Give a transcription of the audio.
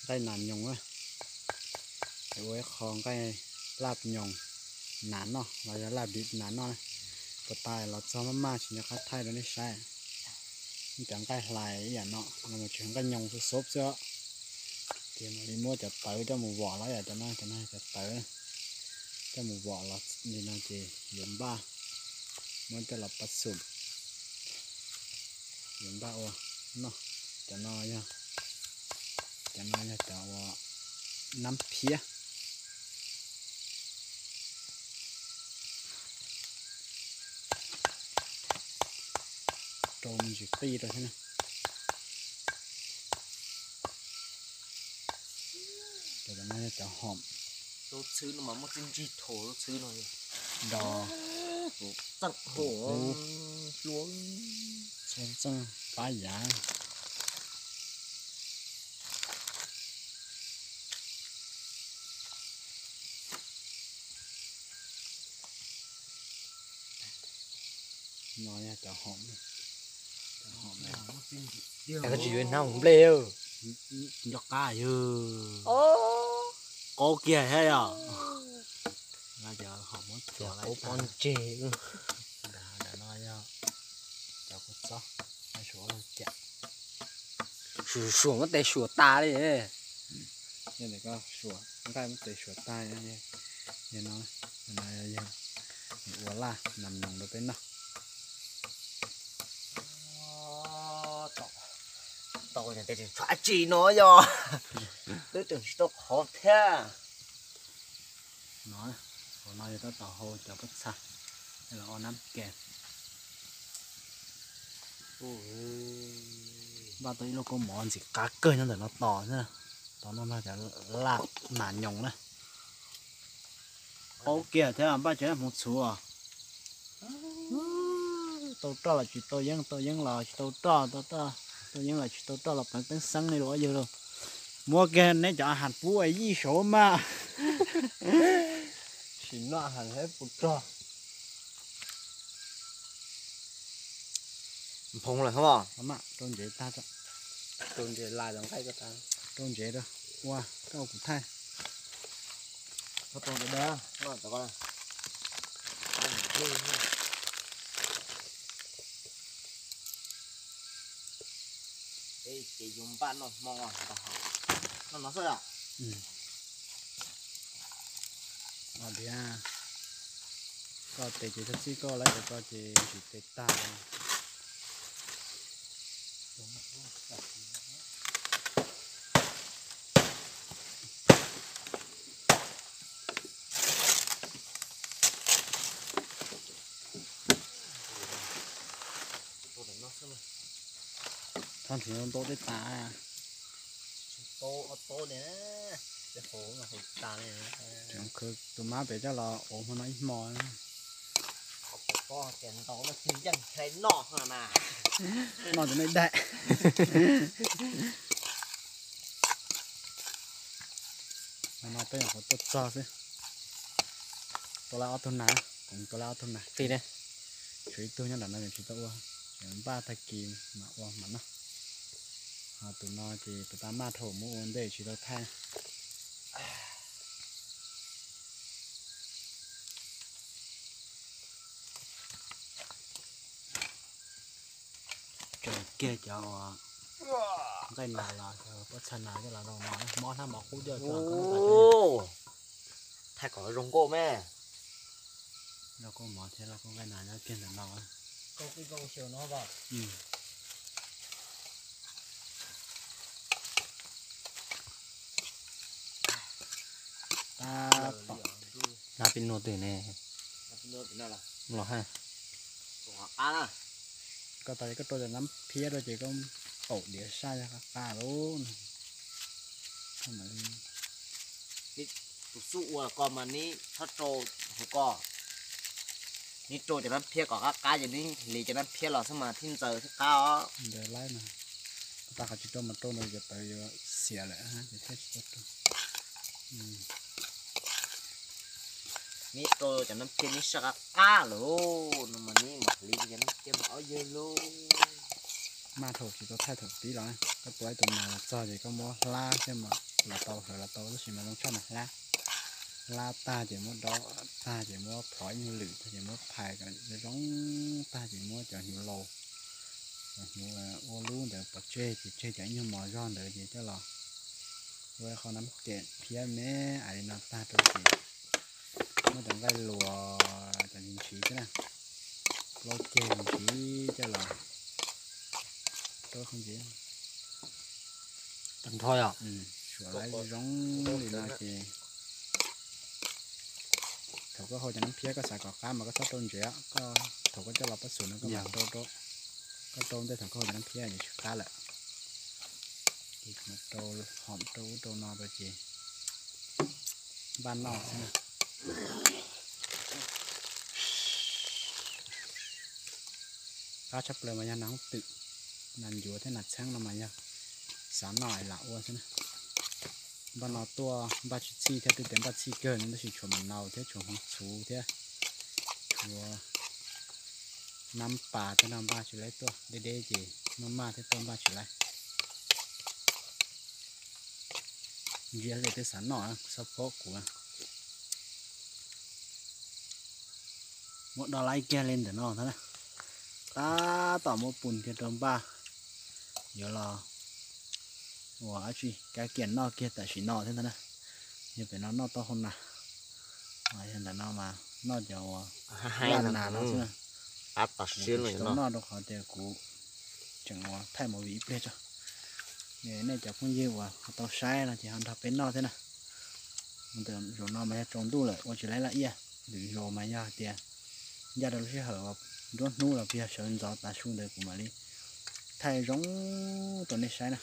Nqaij nas nyoos na, es ua ib qho nqaij laj nyoos nas noj los yog laj dib nas noj na. Puas tas los txog maj maj tsis nco qab thaij rau nej saib. Cov nqaij hlais ib yam no los tsis yog nqaij nyoos xwb xwb xwb. Ces mam li muab cov tawv coj mus vom los yom, cov no cov no cov tawv coj mus vom los li no ces yuav npaj, muab coj los pab xum, yuav npaj ua noj. Cov no yog, cov no yog cov ua nab phiab. Rau me ntsis qij rau thiab na. Cov no yog cov hom. Tau txhwb no mas muaj txij ntsig thaum tau txhwb no. Dos. Txeej hum, hlua, txeej pab yav. No yog cov hom, cov hom. Koj tsis yuav hnab nplej. Nco qab yog qaub kiag thiab yom. Cov hom muab cov qaub pob ntseg. Ntawm no yog cov kua txob, suav, suav muab tes suav tas li. Yog tias koj suav nqaij muab tes suav tas, yog no, no yog ua laj nas nyoos rau peb noj. Tau, tseem tshuav dab tsi no yog twb tseem tsis tau qhov thiab. No, hauv no yog tab tom hau cov pob txha los ua nab ke. Npaj tau ib lub kaub mov ntxim qab kawg nyob ntawm no tos na. Tos no mas cov laj nas nyoos na. Qaub kiag thiab npaj cov hmoov txhuv. Tau roj los tsis tau yeeb, tau yeeb los tsis tau roj, tau roj, tau yeeb los tsis tau roj los pleev teeb xeeb li los yog lauj. Muab kiag neb cov has pub yij saud mas. Sim no has thiab puas rog. Nphoo lawm hos. Rau ntsev tag, rau ntsev lais los nqaij ko tas, rau ntsev rau. Ua koj ua kuv thaij. Ces yuav npaj noj hmo ntag. Noj no xwb os. Tias koj tes ces txhob txij koj lawm, cov ko ces ntsis tes tag. Txhob nrhiav ntau tej tas. Tus mab pem coj los ua hmo no ib hmo. Noj cov nej daim. No peb nyuam qhuav tuaj txog xwb. Tua lawm ob tug nas, kuv tua lawm ob tug nas. Tshuav ib tug nyob nram no tsis tau ua, npaj tag kis mam ua mam noj. Ho tus no ces puas tas maj dhau muab ua ntej tsis tau thaij. Tseem kiag cov uas nqaij nas los cov pob txha nas coj los rau no, mob hnab mov qub coj tso. Thaij kom zoo nkauj me. Lauj kaub mov thiab lauj kaub nqaij nas nyob kiag ntawm no. Tab tom nab pib nuaj twg ne? Los ha. Koj tas li koj rau cov nab phiab rau ces koj qaum diav saj yog qab qab lauj. Tus xub ua ko mas neb txhob rau hauv ko, neb rau cov nab phiab kom qab qab ces neb hliv cov nab phiab los xwb mas thiaj ntxaws thiaj qab os. Ntxaws laib mas, tas qhov tsis rau mas rau no cov tawv yuav xiam lawm ces thiaj tsis tau rau. Neb rau cov nab phiab neb saj qab qab lawm no mas neb mam hliv cov nab phiab mas ob yawg lauj. Maj dhau tsis tau thaij thaum pib los, koj tua ib tug nas los txog ces koj muab hlab thiab mas los tau, hlawv los tau, tab sis mas zoo tshaj mas hlab. Hlab tag ces muab dob tag ces muab phov ib nyuag lwm tag ces muab phais kom zoo tag ces muab cov hnyuv laus, cov hnyuv ua lub ntawd pov tseg ces tseg cov ib nyuag mos zog ntawd ces coj los ua qho nab kem phiab me ais li no tag rau ces muab cov nqaij luas cov ntsis ntsis xwb na, plaub ceg ntsis coj los rau qhov ntsis. Tag nrho yom. Suav lawv zoo li no ces thaum koj hau cov nab phiab koj xav kom qab mas koj txhob rau ntsev, koj thaum koj coj los pab xum no koj mam rau rau, koj rau ntej thaum koj hau cov nab phiab ces tsis qab lawm. Ces rau hom rau ub rau no rau ces npaj noj xwb na. Qab tshaj plaws mas yog nas hoob twm, nas ncuav thiab nas txheeb no mas yog xav noj es lam ua xwb na. Npaj no tuaj npaj tsis txhij thiab, twb tias npaj txhij kawg no tab sis tshuav mam naus thiab tshuav hmoov txhuv thiab tshuav nab pas thiab no npaj tsis laib tuaj, deb deb ces maj maj thiab tuaj npaj tsis laib. Ntsia tias twb xav noj, txhob phob kuv. Muab do laib kiag li ntawm no thiab na. Tab tom muab pun kiag rau npaj, yuav los ua dab tsi, kav kiag noj kiag tam sim no thiab ntag na. Yog pem no noj taub hau nas, yog ntawm no mas noj cov uas laj nas no xwb na. Kuv tsis tau noj rau qhov tias kuv tseem ua thaij movie ib pliag tso. Nej cov phooj ywg uas tau saib no ces ho nrog peb noj thiab na. Ntawm zaum no mas yog tsaus ntuj lawm ua tsis laib laj iaj, lwm zaus mas yog hais tias ncaj rau lub sij hawm uas nruab hnub los puas yog sawv ntxov tav su ntawd kuv mam li thaij zoo rau nej saib na.